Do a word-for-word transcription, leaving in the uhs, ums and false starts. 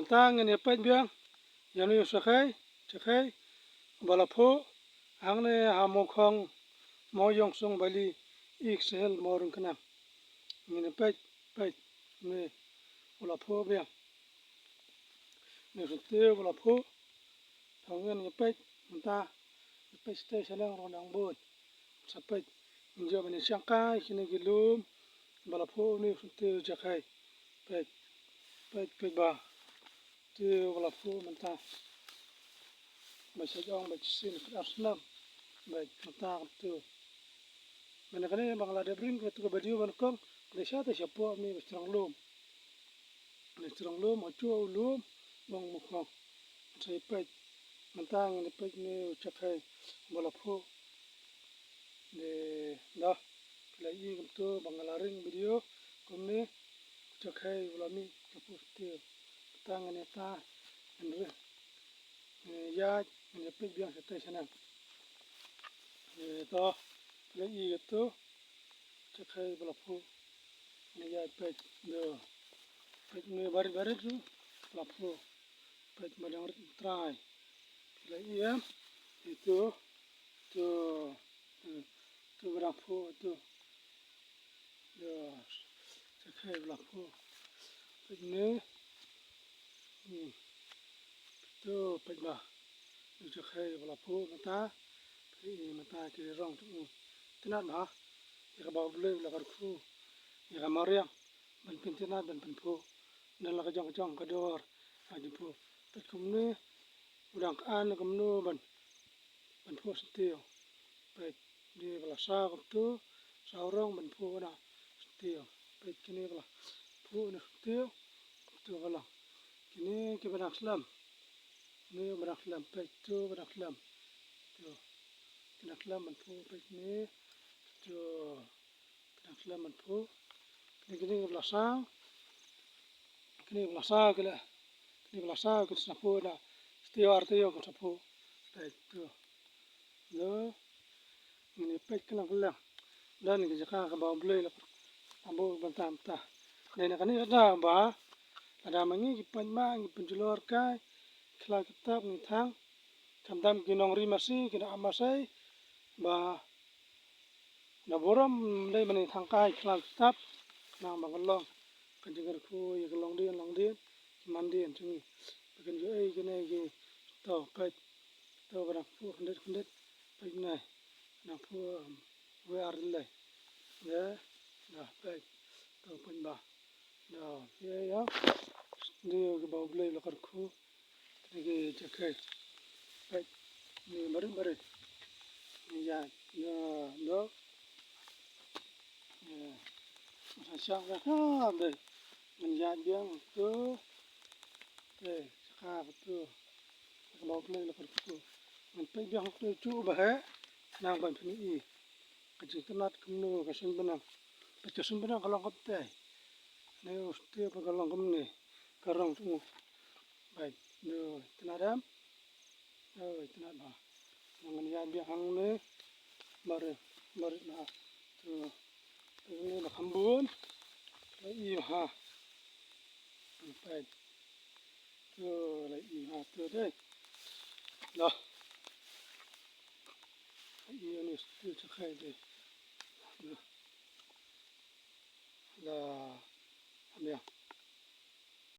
Mynta ngin ïa peit biang ïa une u chakhei, chakhei ba la phuh hangne ha Mawkhong, Mawiong Song Valley, East Khasi Hills, Mawryngkneng. Ngin ïa peit, peit une u la phuh biang. Une u syntiew u la phuh. To ngin ïa peit mynta, ïa peit shatei shaneng ruh nang bun. Sa peit, ngin ïoh ban ïa shangkai kine ki lum ba la phuh une u syntiew chakhei. Peit, peit, peit ba te ba la phuh mynta. Ba sha jong ba shisien khatar snem ba mynta kumto. Mynta kane ba nga la dep ring katu ka video ba nyngkong, ka dei sha te shapoh une ba sdang lum. Une sdang lum, ha shuwa u lum ba u Mawkhong. Sa ïa peit, mynta ngin ïa peit une u chakhei ba la phuh. Te da phi la ïohi kumto ba nga la ring video kumne, u chakhei u la mih, u la phuh syntiew. Mynta ngin ïa ta, ngin ri, ngin ïa ïaid, ngin ïa peit biang shatei shaneng. Te to phi la ïohi kumto, chakhei ba la phuh. Ngin ïa ïaid peit, da peit une barit barit ruh la phuh. Peit ba dang rit trai. Phi la ïohi em? Ito, ito, ito, ito ba dang phuh ito. Ïa, chakhei ba la phuh. Peit une. Hmm. Ito peit ba, ito chakhei ba la phuh mynta. Peit mynta ki rong tu. Itynnad bha ïa kaba U Blei u la kyrkhu ïa ka mariang ban pynitynnad, ban pynphuh. Don la ka jong ka jong ka dor, ha jingphuh. Peit kumne, u dang ka-an kumno ban, ban phuh syntiew. Peit, kine ba la saw kumto, saw rong ban phuh na syntiew. Peit kine ba la phuh na syntiew, kumto ka long. Kine kiba dang slem. Kine ba dang slem, peit to ba dang slem. To. Ki dang slem ban phuh, peit kine. To. Ki dang slem ban phuh. Kine, kine ba la saw. Kine ba la saw ki la, kine ba la saw ki sa phuh da. Syntiew ar taïew ki sa phuh. Peit to. Lo. Ngin ïa peit kylleng kylleng. Don ki jaka kaba U Blei la buh ban tam ta. Dei na kane lada ba, lada ma ngi ki paidbah ngi pynjulor kai, khlaw ki tap ngi thang. Khamtam ki nongri masi, ki nongap masi ba na burom dei ban ïa thang kai khlaw ki tap. Khnang ba kan long ka jingkyrkhu ïa ka longdien longdien, ki mandien jong ngi. Ba kan ïoh ei kine ki, to peit. To ba dang phuh khyndiat khyndiat. Peit ne. Dang phuh, um, wei ar lei. Ïa, da peit. To peit ba. Da, ïa, ïa. Dei kiba U Blei u la kyrkhu. Kine ki chakhei. Peit. Kine barit barit. Ïa, ïa, da. Ïa. Sa shang ka ka dei. Ngan ïaid biang to. Te, sa ka to. Ka ba U Blei la kyrkhu. Ngan peit biang to shuh ba heh. Nang ban pyni. Ka jingtynnad kumno ka suiñ bneng. Peit ka suiñ bneng ka long kumtei. Ne u stie ba ka long kumne. Ka rong tu. Peit. Ngan tynnad em. Oi, tynnad bha. Ngan ïaid biang hangne. Barit, barit na. To. To ne na kham bun. La i ha. Peit. To la i ha to dei. La. La i ni stu chakhei dei. La. La. Kham ïa.